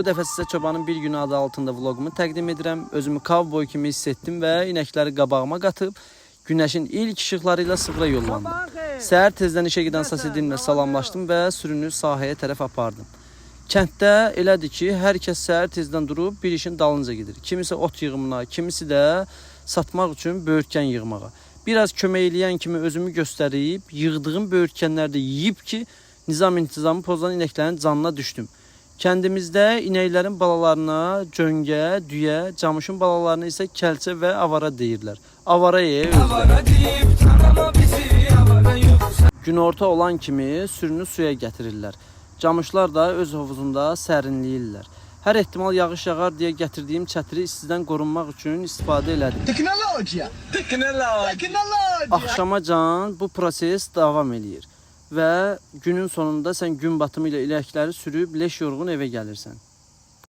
Bu dəfə sizə çobanın bir günü adı altında vloqumu təqdim edirəm. Özümü kovboy kimi hiss etdim və inəkləri qabağıma qatıb günəşin ilk işıqları ilə sığıra yollandım. Səhər tezdən işə gedən Sasidinlə salamlaşdım və sürünü sahəyə tərəf apardım. Kənddə elədir ki, hər kəs səhər tezdən durub bir işin dalınca gedir. Kimisi ot yığımına, kimisi də satmaq üçün böyürtkən yığmağa. Biraz kömək eləyən kimi özümü göstərib, yığdığım böyürtkənləri də yeyib ki, nizam intizamı pozan inəklərin canına düşdüm. Kəndimizdə inəklərin balalarına cöngə, düyə, camışın balalarına isə kəlçə və avara deyirlər. Avara ye özləri. Günorta olan kimi sürünü suya gətirirlər. Camışlar da öz hovuzunda sərinləyirlər. Hər ehtimal yağış yağar deyə gətirdiyim çətiri istidən qorunmaq üçün istifadə elədim. Tecnologia! Tecnologia! Tecnologia! Axşamacan bu proses davam eləyir və günün sonunda sən gün batımı ilə inəkləri sürüb leş yorğun evə gəlirsən.